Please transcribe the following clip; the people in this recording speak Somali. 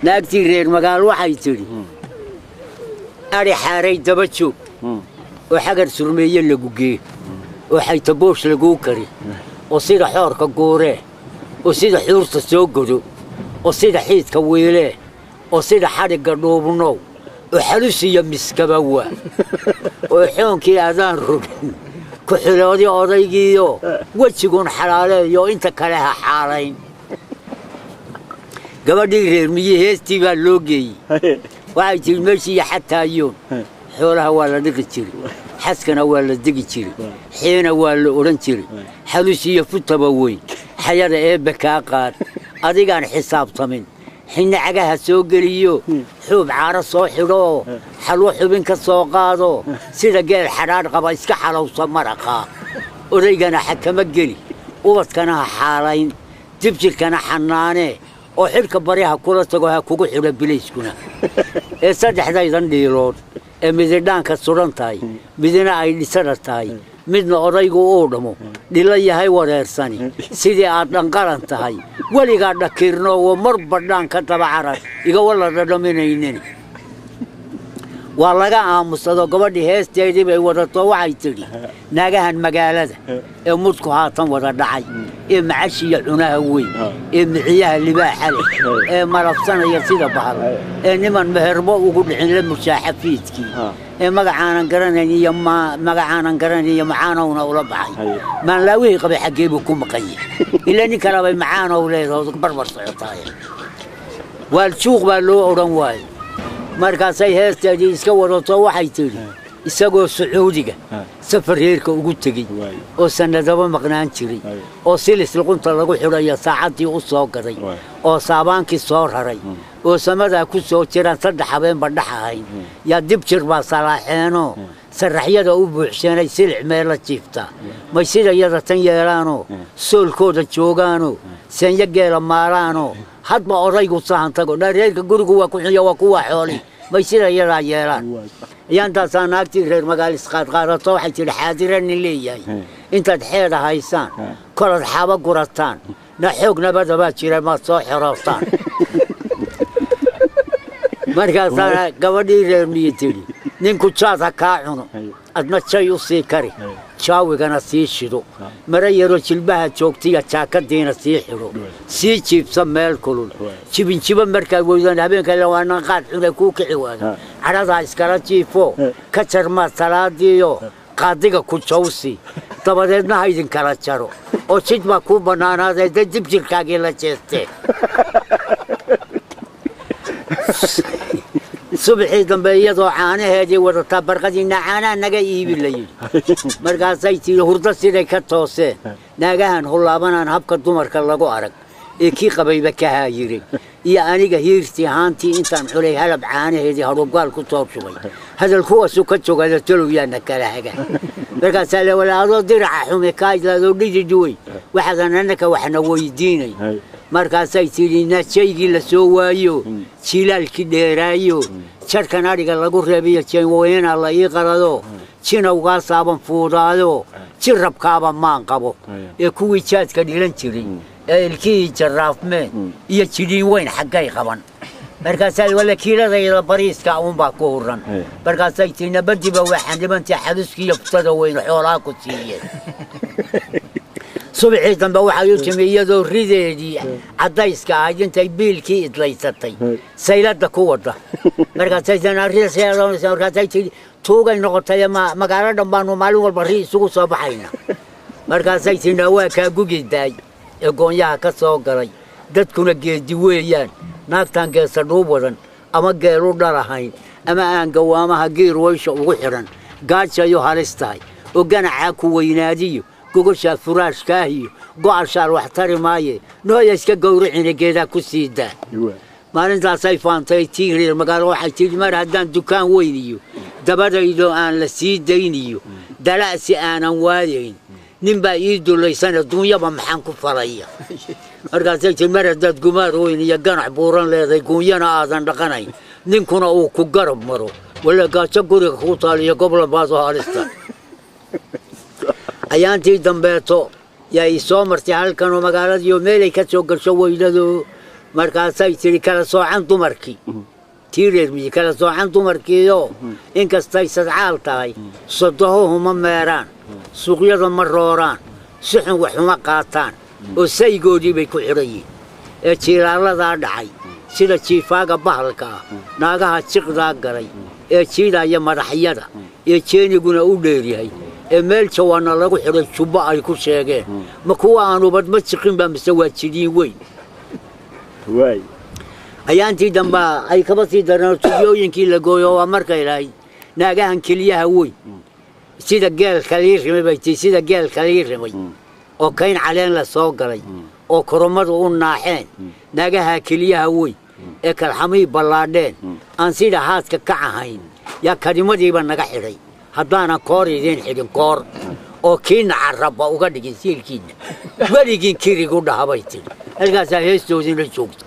Naagtii reer magaal waxay tidhi, adhi xaaray daba joog oo xagar surmeeye lagu gee oo xaytaboosh laguu kari oo sida xoorka guuree oo sida xuurta soo godo oo sida xiidka wiilee oo sida xadhigga dhuubnow oo xalusiya miskaba waa oo xoonkii adaan rogin ku xiloodi odaygiiyo wejigun xalaaleeyo inta kale ha xaalayn. Gabadhii reer miyi heestii baa loo geeyey. Waxay tihi, meeshiiyo xataayoon xoolaha waa la dhiqi jiray, xaskana waa la degi jiray, xiina waa la odhan jiray, xalusiyo futaba weyn xayada eebbe kaa qaad adigaan xisaabtamin xinne cagaha soo geliyo xuub caaro soo xidhoo xalwo xubin ka soo qaado sida geel xadhaadh qaba iska xalowsa maraqaa, odaygana xakama geli, ubadkana ha xaalayn, dibjirkana xanaanee oo xidhka bari ha kula tago ha kugu xidho bilayskuna ee saddexdaydan dhiilood ee mididhaanka sudan tahay, midina ay dhisada tahay, midna odaygu uu dhamo dhilo yahay wareersani sidii aad dhanqaran tahay weligaa dhakiirno oo marba dhaan ka daba carar iga walla dhadhaminaynin. Waa laga aamusado. Gabadhii heesteedii bay wadato. Waxay tidhi, naagahan magaalada ee mudku haatan wada dhacay ee macashiya cunaha weyn ee miciyaha libaaxa leh ee malabsanaya sida bahal ee niman meherbo ugu dhicin la mushaaxa fiidkii ee magacaanan garanayn iyo magacaanan garanayn iyo macaanowna ula baxay maanlaawihii qabay xaggee buu ku maqan yahay? Ilaa nin kalabay macaanow leedaho barbar socotaay waaljuuq baa loo odhan waayey. Markaasay heesteedii iska wadato. Waxay tidhi, isagoo Sacuudiga safar reerka ugu tegey oo sannadaba maqnaan jiray oo silis luqunta lagu xidhayo saacaddii u soo gaday oo saabaankii soo raray oo samadaa ku soo jiraan 3 habeenba dhex ahayn yaa dib jir baa salaaxeenoo sarraxyada u buuxseenay silic meella jiiftaa may sida yada tan yeelaanoo soolkooda joogaanoo seenyo geela maalaanoo hadba odaygu sahan tago dha reerka gurigu waa ku xunya waa kuwaa xooli may sida yadaa yeelaan. Ayaantaasaa naagtii reer magaal isqaadqaadato. Waxay tidhi, xaadira nin leeyahay intaad xeeda haysaan kolaad xaaba gurataan na xoog nabada baa jira maad soo xerootaan. Markaasaa gabadhii reer miyi tidhi, ninku jaad ha kaa cuno adna jay u sii kari, jaawigana sii shido, mara yaroo jilbaha joogtiya jaakadiina sii xidho, sii jiibsa meel kulul jibinjibo markaad weydaan habeenka waanan qaad cune kuu kici waado cadhadaa iskala jiifo ka jarmaad salaadiiyo qaadiga ku jawsi dabadeedna ha idinkala jaro oo jid baa kuu bannaanaadee dee dib jirkaagii la jeestee. Subaxii dambe iyadoo caanaheedii wadataa barqadiina caanaha naga iibi la yidhi. Markaasay tihi, hurdo siday ka tooseen naagahan hullaabanaan habka dumarka lagu arag ee kii qabayba ka haayiray iyo aniga hiirtii haantii intaan xulay halab caanaheedii hadhuubgaal ku soo shubay hadal kuwaasu ka jogada talow yaana kala haga. Markaasaa le wala adoo diraca xume kaa idlaadoo dhidi duway waxaadan annaka waxna weydiinay. Markaasay tidhi, najaygii la soo waayo jilaalkii dheeraayo jarkan adhiga lagu reebiyo jeenweyna la ii qalado jinawgaasaaban fuudaado jirabkaaba maan qabo ee kuwii jaadka dhilan jiray ee ilkihii jarraafmeen iyo jidhiin weyn xaggay qaban. Markaasaa wala kiiladayda bariiska uunbaa ku huran. Markaasay tii, nabadiba waxaa nimantii xaluskiiyo futada weyn xoolaa ku siiyeen. Subaxii dambe waxay u timi iyadoo rideedii caddayska ahayd intay biilkii idlaysatay sayladda ku wada. Markaasay tii, tuugay noqotay ma magaalo dhan baanu maalin walba ri isugu soo baxayna. Markaasay tii, waa kaa gugi daay ee goonyaha ka soo galay dadkuna geedi weeyaan naagtaan geesa dhuub wadan ama geelu dhalahayn ama aan gawaamaha giir waysha ugu xidhan gaajayo halis tahay oo ganacaa ku weynaadiyo gogoshaa furaashkaahiyo go'ashaal wax tari maaye nooya iska gowracina geedaa ku sii daa. Maalintaasay faantay tii reer magaalo. Waxay tidhi, mar haddaan dukaan weyn iyo dabadaydo aan la sii dayniyo dala'si aanan waayayn nin baa ii dulaysana duunyaba maxaan ku falaya? Markaasay tii, mar haddaad gumaar weyn iyo ganac buuran leedahay guunyana aadan dhaqanayn ninkuna uu ku garab maro wala gaajo guriga kuu taaliyo gobla baadoo halista. Ayaantii dambeeto yaa i soo martay halkanoo magaaladiioo meelay ka soo gasho weydado. Markaasay tidhi kala soocan dumarkii, tii reer miyi kala soocan dumarkiioo inkastay sadcaal tahay, sodohuhu ma meeraan, suuqyada ma rooraan, si xun wax uma qaataan, oo saygoodii bay ku xidhan yihiin. Ee jiilaaladaa dhacay sida jiifaaga bahalka ah, naagaha jiqdaa galay ee jiidaya madaxyada ee jeeniguna u dheeryahay, ee meel jawaana lagu xidhay jubbo ay ku sheegeen, ma kuwa aanubad ma jiqinba mise waa jidhiin weyn? Waay. Ayaantii dambaa ay kaba sii dareen, tubyooyinkii la gooyo. Waa markay lahayd naagahan keliyaha weyn sida geel kalii rimay bay tii, sida geel kalii rimay oo kayn caleen la soo galay oo koromadu u naaxeen, naagaha keliyaha weyn ee kalxamihii ballaadheen aan sida haadka ka ahayn, yaa karimadiiba naga xidhay. Haddaanan koor idiin xidhin, koor oo kiina carabba uga dhigin siilkiinna, weligiin kirigu dhahabay tidhi. Halkaasaa heestoodiina joogta.